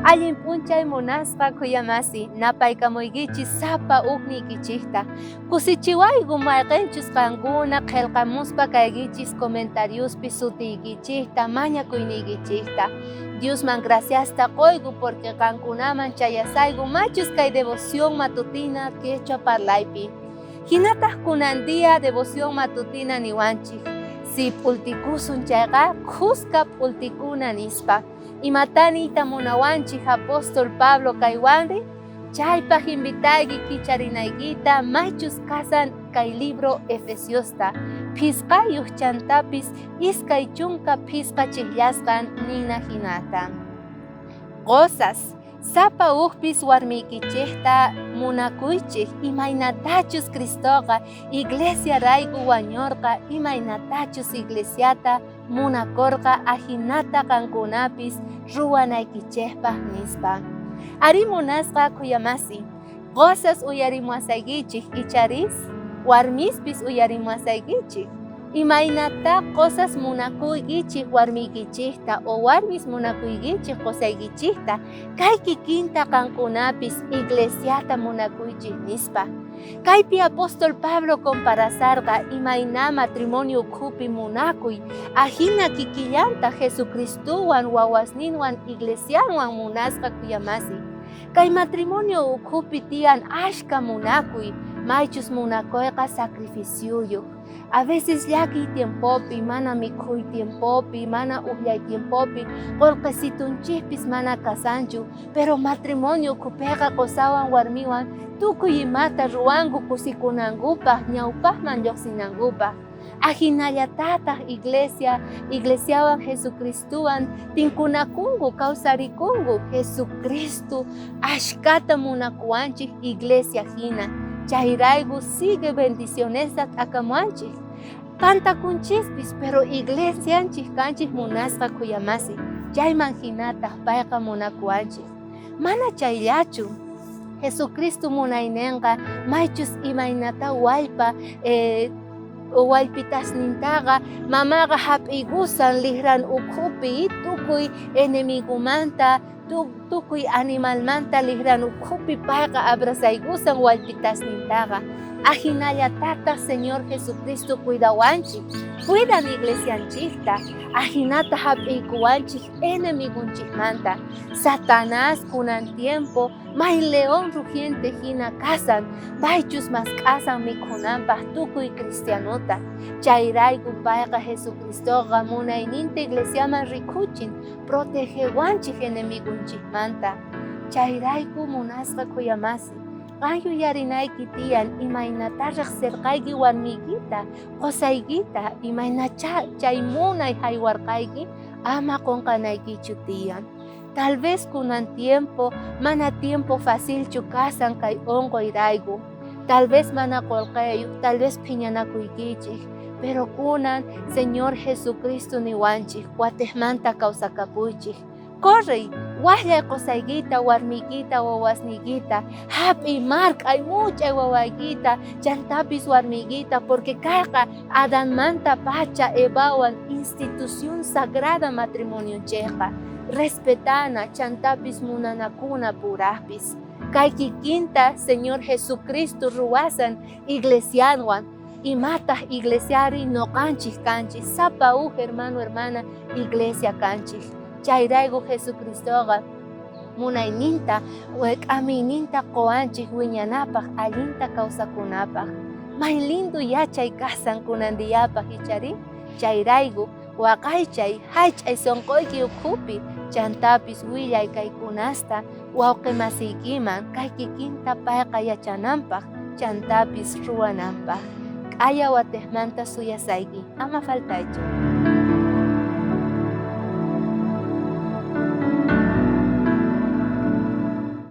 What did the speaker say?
Allin p'unchay munasqa khuyamasi, napaykamuykichis sapa ujniykichejta. Kusichiwayku mayqenchus qankuna qhelqamuspa kaykichis comentariospi sutiykichejta, mañakuyniykichejta. Diosman graciasta qoyku porque qankunaman chayasayku machus kay devoción matutina quechua parlaypi. Jinataj kunan día devoción matutina niwanchej, si p'ultikusun chayqa khuska p'ultikuna nispa. Imatá niyta munawanchej apóstol Pablo kaywanri? Chaypaj invitayki kicharinaykita maychus kasan kay libro Efesiosta, phisqayoj chantapis 20 phisqa chijllasqan nina jinata. Qosas, sapa ujpis warmiykichejta munakuychej imaynatachus Cristoqa iglesiarayku wañorqa, imaynatachus iglesiata munakorqa ajinata qankunapis ruwanaykichejpaj, nispa. Arí munasqa khuyamasi, qosas uyarimuwasaykichej icharis warmispis uyarimuwasaykichej. Imaynatá qosas munakuykichej warmiykichejta o warmis munakuykichej qosaykichejta, kay kikinta qankunapis iglesiata munakuychej, nispa. Kaypi apóstol Pablo comparasarqa imayna matrimonio ukhupi munakuy, ajina kikillanta Jesucristowan wawasninwan iglesianwan munasqa khuyamasi. Kay matrimonio ukhupi tiyan ashka munakuy, maychus munakoyqa sacrificioyoj. A veces llakiy tiempopi, mana mikhuy tiempopi, mana ujllay tiempopi, qolqesitunchejpis mana kasanchu, pero matrimonio ukhupeqa qosawan warmiwan tukuy imata ruwanku kusikunankupaj, ñawpajman llojsinankupaj. Ajinallatataj iglesia, iglesiawan Jesucristowan tinkunakunku, kawsarikunku. Jesucristo ashkata munakuwanchej iglesia jina. Chayrayku sigue bendicionesta t'akamuwanchej. Pantakunchispis, pero iglesianchej kanchej munasqa khuyamasi. Chayman jinataj payqa munakuwanchej. Mana chayllachu. Jesucristo munaynenqa maychus imaynata wallpa wallpitasnintaqa mamaqa jap'iykusan lijran ukhupi tukuy enemigomanta, tukuy animalmanta lijran ukhupi payqa abrazaykusan wallpitasnintaqa. Ajinallatataj Señor Jesucristo cuidawanchej, cuidan iglesianchejta, ajinata jap'iykuwanchej enemigonchejmanta. Satanás kunan tiempo may león rugiente jina kasan, paychus mask'asan mikhunanpaj tukuy cristianota. Chayrayku payqa Jesucristoqa munayninta iglesiaman rikuchin, protegewanchej enemigonchejmanta. Chayrayku munasqa khuyamasi, qan yuyarinayki tiyan imaynatá rejserqayki warmiykita, qosaykita, imaynachá chay munay jaywarqayki, ama qonqanaykichu tiyan. Tal vez kunan tiempo mana tiempo facilchu kasan kay onqoyrayku. Tal vez mana qolqeyoj, tal vez phiñanakuykichej, pero kunan Señor Jesucristo niwanchej, watejmanta kawsakapuychej. Correy, wajllay qosaykita, warmiykita, wawasniykita, jap'iy, mark'ay, much'ay wawaykita, chantapis warmiykita, porque kayqa Adanmanta pacha Evawan institución sagrada matrimonionchejqa. Respetana, chantapis munanakuna purajpis. Kay kikinta Señor Jesucristo ruwasan iglesianwan. Imataj iglesiari noqanchej kanchej, sapa uj hermano hermana iglesia kanchej. Chayrayku Jesucristoqa munayninta, k'amiyninta qowanchej wiñanapaj, allinta kawsakunapaj. May lindo yachay kasan kunan diyapaj icharí? Chayrayku waqaychay, jaych'ay sonqoyki ukhupi, chantapis willay kaykunasta wawqe masiykiman, kay kikinta payqa yachananpaj, chantapis ruwananpaj. K'aya watejmanta suyasayki, ama faltaychu.